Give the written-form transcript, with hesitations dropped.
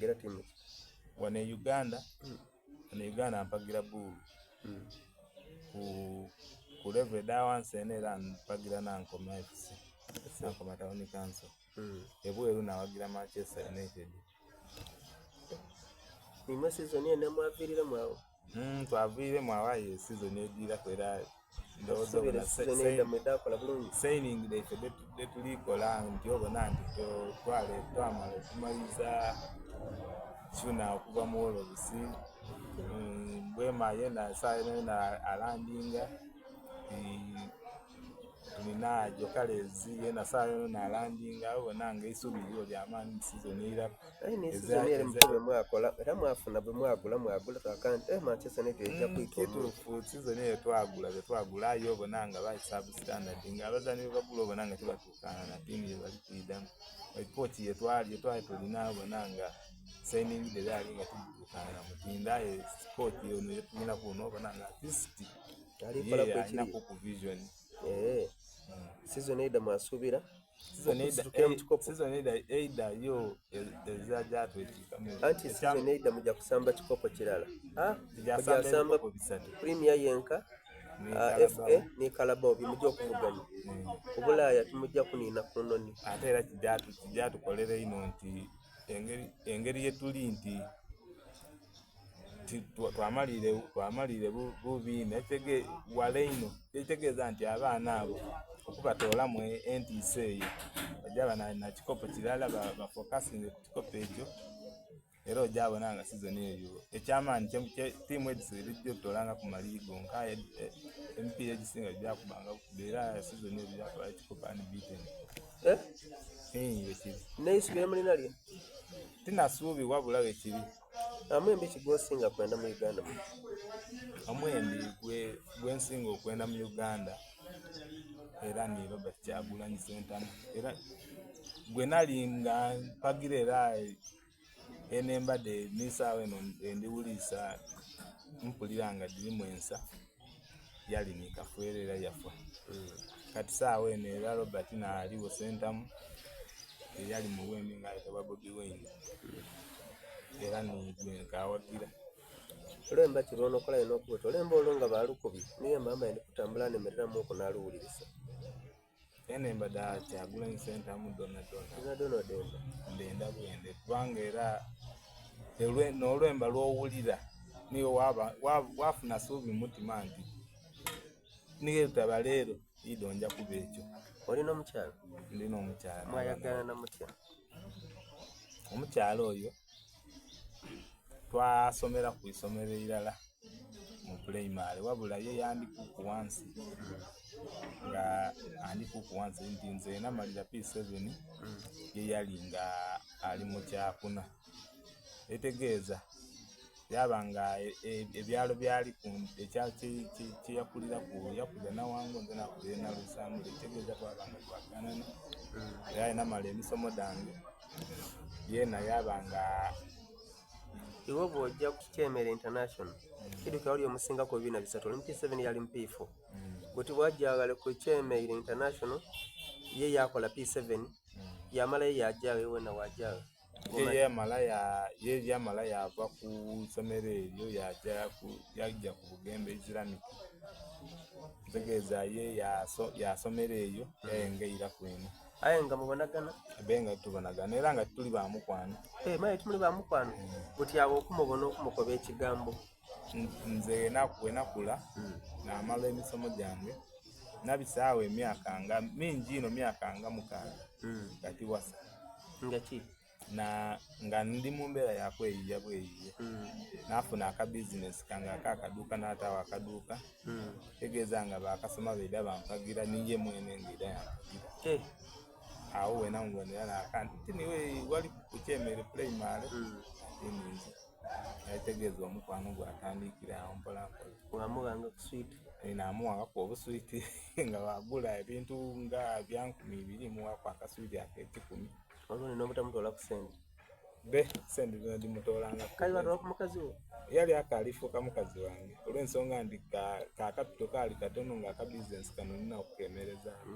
Owagira tiimu ki? Wano e Uganda, wano e Uganda mpagira Bul. Ku level edha ghansi eno era mpagira Nankoma FC, Nankoma Town Council. Ebweru nawagira Manchester United. Imwe sizoni eno mwaviiriremu agho? Twaviiremu agho aye sizoni edhiraku era ndowooza Osuubira obona sizoni eidha mwidha kola bulungi? Signing dhaife dhetuli kola nti obona nti twamala okumaliriza Tuna okuva mu Wolves, Bwema yena sawa yonayona alandinga, tulina Jokalezi yena sawa yonayona alandinga, obona nga eisubi lirigho lya maani sizoni eiraku. Aye ni sizoni ere muto bwemwakola era mwafuna bwemwagula mwagula twaka nti eh Manchester United eja kwita omuntu. Kituufu sizoni eyo twagula betwagula aye obona nga bali substandard nga abazani bebagula obona nga tibatuukana na tiimu yebali kwidhamu. Kooki yetwali yetwali tulina obona nga signing dhe dhaali nga tidhituukana na mutindo aye kooki ono yetulinaku ono obona nga at least Ali ye kukolaku ekiriyo. alinaku ku vision. Eeh sizoni eidha mwasuubira Sizoni eidha okusitukira mu kikopo? Sizoni eidha yo ezira gyatwekiikamu. Anti sizoni eidha muja kusamba kikopo kirala. Ah, Tujja muja samba samba ebikopo bisatu. Premier yenka, Ni FA Carabao. ni Carabao byemuja okuvuganya. Ku Bulaaya timujja kuniina ku noni. Ate era kijja tukolera inho nti engeri yetuli nti twamalire bubi inho wala inho ekitegeeza nti abaana abo okubatoolamu entiisa eyo baja ba na kikopo kirala bafokasinge ku kikopo ekyo era oja bona nga sizoni eyo ekyamaani tiimu edhisigaire dhija otutolangaku maliigi gonka aye emipiira egisinga gija kubanga bukuba era sizoni eyo tuja kutwala ekikopo unbeaten. Eh? Bwekiri. N'eisubi lyemuli nalyo? Ti na suubi wabula bwekiri. Omwembi ki gwosinga kwenda mu Uganda muno? Omwembi gwensinga okwenda mu Uganda era ni Robert Kyagulanyi Ssentamu era gwenali nga mpagira era enembadde ni sawa eno endiwulirisa mpulira nga dhirimu ensa yali ni Kafeero era yafa. Kati sawa eno era Robert naligho Ssentamu eyali mu bwembi nga ayetebwa Bobi Wine era ni gwenkawagira. Olwemba ki lwonokolayo n'okuba oti olwemba olwo nga balukubye ni mba mbaire ndi kutambula nemereramuku naluwulirisa. Enemba dha Kyagulanyi Ssentamu dhonadhona Dhonadhona odhenda? Ndhenda bwende kubanga era n'olwemba lw'owulira niiwe wafuna suubi mu mutima nti ni bwelutaba leero idho nja kuba ekyo. Oli n'omukyala? Ndi n'omukyala. Mwayagaana mutya? Omukyala oyo twasomera ku isomero irala mu pulayimale wabula ye yandikuku ghansi nga andikuku ghansi nti nze namalira P7 ye yali nga ali mu kyakuna. Etegeeza yaba nga ebyalo byaliku ekyalo kyeyakuliraku yakulira Nawango nze nakulira e Nalusambula ekitegeeza twaba nga twaganana era bwenamala emisomo dhange yena yaba nga. Iwe bw'oja ku Kyemere International, idhukira oli omusingaku ebibiina bisatu, oli mu P7 ye ali mu P4. Buti bw'aja ghale ku Kyemeire International, ye yaakola P7, yaamala ye yaaja gha, iwe weena waaja gha? Ye yamala yaava ku isomero eryo yaja ku Bugembe Islamic. Ntegeeza ye yasomera eyo yayenga eiraku eno. Aye nga mubonagana? Abe nga tubonagana era nga tituli ba mukwano. Eh, maye timuli ba mukwano? Buti awo okumubona okumukoba ekigambo. Nze bwenakula namala emisomo gyange nabisaawo emyaka nga mingi inho myaka nga mukaaga nga tiwasa. Nga ki? Na nga ndi mu mbeera ya kweyiiya bweyiiye. Nafuna akabizinesi kange ak'akaduuka nataagho akaduuka kitegeeza nga bakasitoma baidha bampagira ni ye mwene nga aidha yampagira. Agho wenamubonera naaka nti ti niiwe wali ku Kyemere pulayimale? Ati ninze. Ekitegeeza omukwano gwatandikira agho mpola mpola. Wamughanga ku swiiti? Namuwangaku obuswiiti nga bwagula ebintu nga bya nkumi ibiri muwaku akaswiiti ak'ekikumi. Olundi n'obutamutoola ku sente? Be, sente dhona dhimutoolangaku. Kale watoola ku mukazi wo? Yali akaali fuuka mukazi wange olw'ensonga nti ka kapito kaali katono nga akabizinensi kano nina okukemerezaamu.